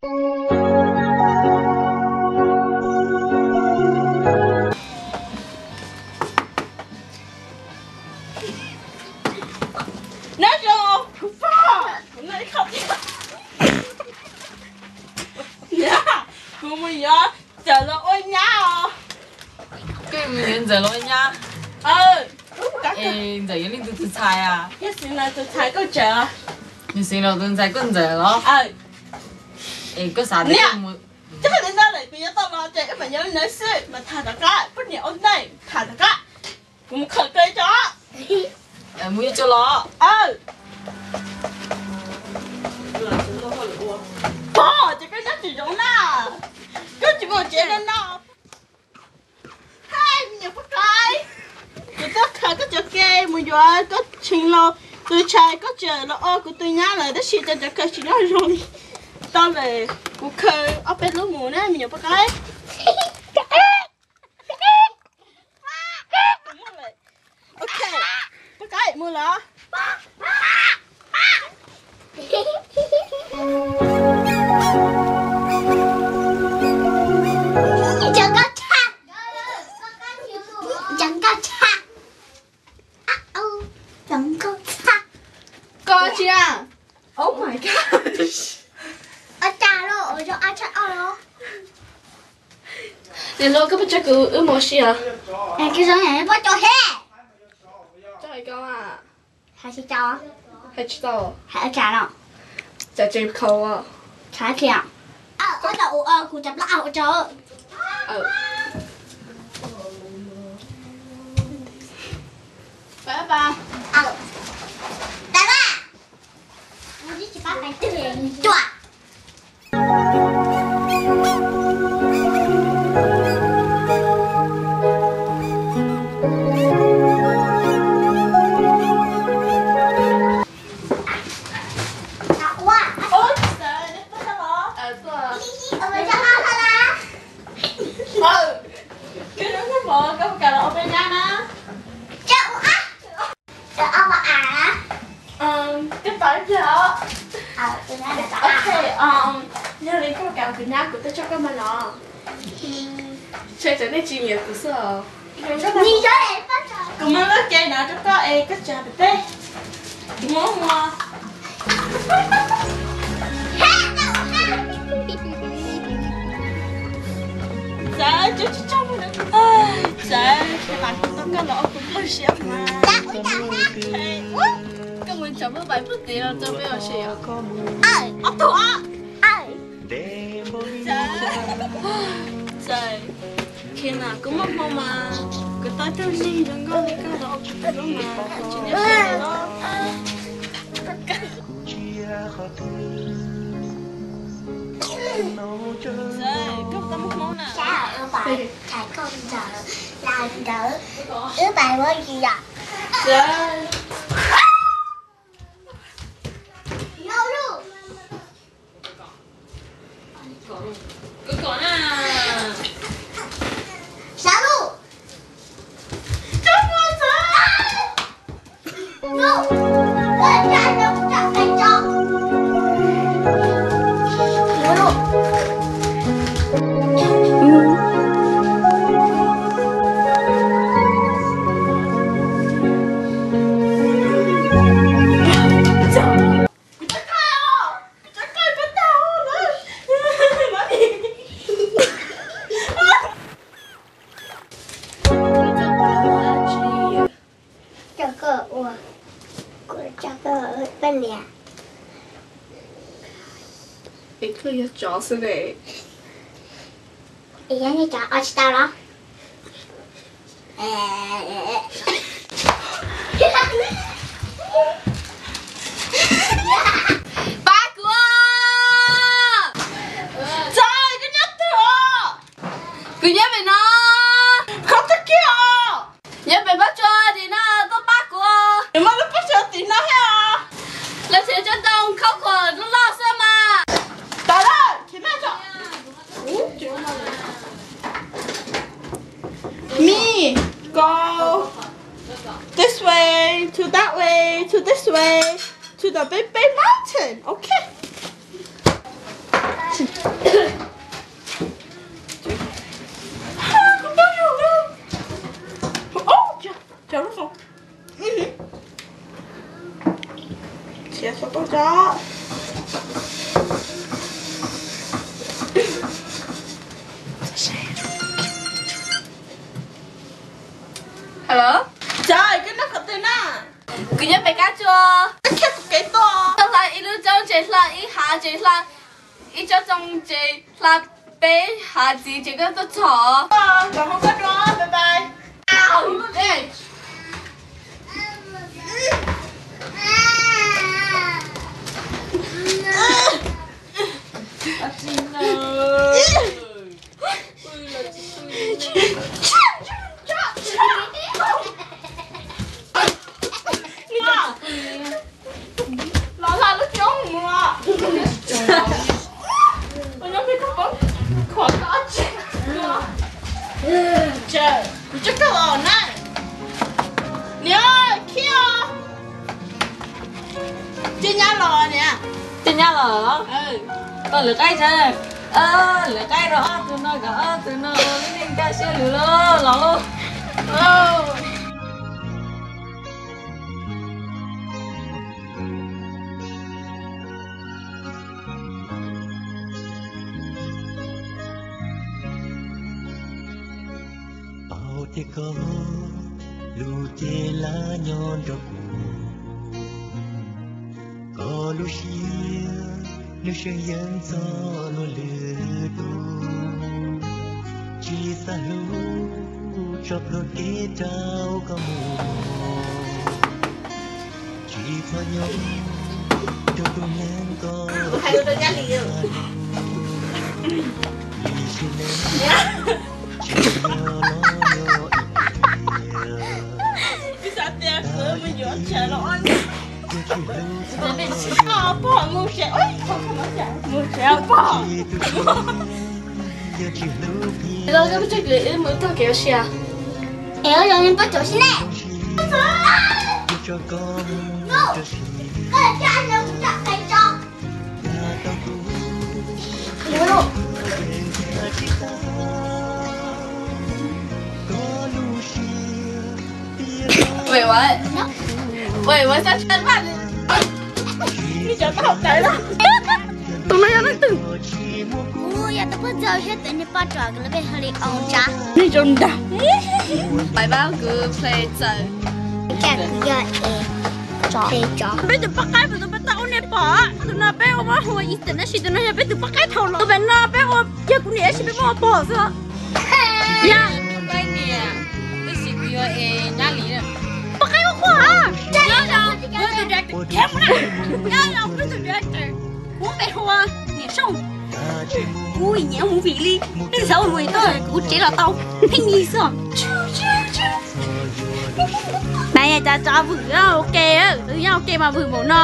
Nyob zoo, kuv pog, kuv noj ib qho thiab. Kuv mus yuav Ntxawm los ua nyab os. Koj mus yuav Ntxawm los ua nyab? Es Ntxawm yog leej twg tus ntxhais a? Yog Xeev Laus tus ntxhais koj Ntxawm. Yog Xeev Laus tus ntxhais koj Ntxawm los? Es koj xav tias koj mus, coj li ntawd lawm kuv yuav tau los ces wb mam yuav li ntawd xwb mas tham tom qab, poj niam ua neej tham tom qab. Kuv mus khaws koj ib co. Mus ib co los? Pog, ces koj nyob tsis zoo na, koj tsis mus tsev no no. Hais me nyuam poj qaib, kuv tuaj khaws koj cov ke mus yuav koj Xeev Laus tus ntxhais koj Ntxawm los ua kuv tus nyab lawm tab sis cov cov khaws tsis nyob zoo li. Tau lawm, kuv khaws ob peb lub mus na me nyuam poj qaib. Ok, poj qaib mus lawm. Cov nkauj tshaj, cov nkauj tshaj, cov nkauj tshaj. Koj tsis a? Oh my god. Ab tsa los, ua zoo ab tsa os. Niam hluas, koj puas tso kuv wb mus ua si os? Koj zoo, poj tso he. Tso hais koj a. Hais tsis tau. Hais tsis tau. Hais ab tsa no. Tsam tseem khaus. Tsam tseem. Koj tau ua kuv cov plaub ab ua tso. Bye bye. Bye bye. Koj tau ib pliag os. Ok, yog li koj kam ua kuv nyab kuv tuaj coj koj mus no. Ntshe tsam nej tsis nyiam kuv xwb os. Kuv muab lub ke no rau koj es koj tsa pem teb. Kuv muab mus. Txawm, tsis tsis tso mus. Txawm, tsis mam kuv tau koj los ua kuv phooj ywg mas. Koj mus tsom muaj pais pug tid los tso peb ua si os. Ob tug os. Txawm, txawm, khi na kuv muaj hmoo mas kuv tau coj neeg zoo nkauj li koj los ua kuv tus hlub mas tsis nyob siab li los. Txawm, koj tau muaj hmoo na. Txawm, ntawd, wb pais ua si os. Txawm. Coj koj ua, kuv coj koj ua poj niam. Es koj yog tsov xwb ne. Es yog nej tsov ua tsis tau los? Pab kuv. Txawm, koj nyob twg os? Kuv nyob pem no. Koj twg kiag os? Nyob pem pob tsuas tim no, tuaj pab kuv. Nws muaj lub pob tsuas tim no thiab os. Lawv tseem coj ntoo khaub khuam loj loj xwb mas. Tau lawm, khiav naj tso. Me, go this way, to that way, to this way, to the big, big mountain, okay? Hello. Cov, koj nyob qhov twg na? Kuv nyob pem kab tsua. Koj qhia kuv kev tuaj. Koj hla ib lub roob ces hla ib hav ces hla ib tsob roob ces hla peb hav txiv ces koj tuaj txog. Los hauv koj dua, bye bye. Los hla lub coob mus. Ua nyob peb koj poob khuam koj ob tsi. Kuv tsa koj os na. Niam, khiav os. Caj nyab los niam. Caj nyab los los? Tau lawv qaib tsa. Lawv qaib rau ob tug no kom ob tug no ua lub neej kaj siab lug lauj, los lauj. Paub tias koj lub cev laj nyob nrog kuv, koj lub siab lub seem yeej txog luag lwm tus, tsis xav hlub tso plhuav kev rau koj mus. Tsis txhob nyob rau tus neeg ko. Ib sab tias kuv mus yuav tshais los ob pog mus tsev, mus tsev pog. Los koj tsis kwv wb mus taug kev ua si. Es yog peb caum si ne. Wait, what? Wait, what's that? Tus no yog leej twg? Kuv yog tus poj ntxoog thiab tus niag poj ruam lawv peb hu li Au Tsa. Nej zoo nraug. Pais pab kuv play txawm. Cas kuv yog es play tso. Peb tus poj qaib tus peb tau ua niam pom, tus no peb ua muab hu Ethan, tab sis tus no yog peb tus poj qaib thaum los. Tus pem no peb ua, yog kuv niam tab sis peb muab ua pog xwb. Yog. Poj qaib ua quaj. Kuv npe hu ua Niam Sooj. Kuv nyiam movie li, nej xav ua movie tuaj kuv tsev los tau, pheej yig xwb. Nais yog cov tsov vwm ua ke, nyob ua ke mas vwm npaum no.